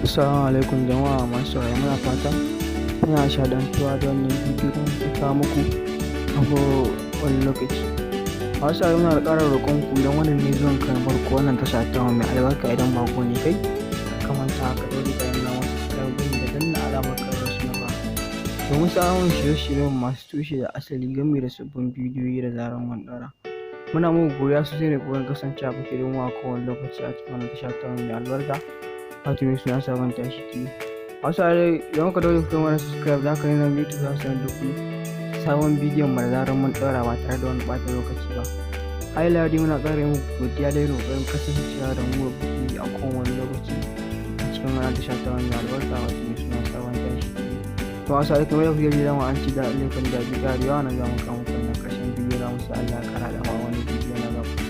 Assalamu alaikum jama'a masu sauraro. Muna fata muna nishaɗantuwa da wannan bidiyo da muke kawo muku a kowane lokaci. Masu sauraro, muna ƙara roƙon ku, idan wannan ne zuwan ka na farko wannan tasha tamu mai albarka, idan baƙo ne kai, ka manta ka daure ka danna mana subscribe gami da danna alamar ƙararrawar sanarwa domin samun shirye-shiryen masu tushe da asali gami da sabbin bidiyoyi da zarar mun ɗaura. Muna muku godiya sosai da ƙoƙarin kasancewa kuke da mu a kowane lokaci a cikin wannan tasha tamu mai albarka, wato mai suna Sabon Tashi TV. Masu sauraro, idan kuka daure kuka mana subscribe, za ka nuna YouTube za su sanar da ku sabon bidiyon mu da zarar mun ɗaura ba tare da wani ɓata lokaci ba. Har ila yau dai, muna ƙara muku godiya da irin ƙoƙarin kasancewa da mu da kuke yi a kowane lokaci a cikin wannan tasha tamu mai albarka, wato mai suna Sabon Tashi TV. To masu sauraro, kamar yadda kuke ji, dama an ce da laifin daɗi ƙarewa. Nan za mu kawo muku wannan ƙarshen bidiyo namu, sai Allah ya ƙara haɗa mu a wani bidiyo na gaba.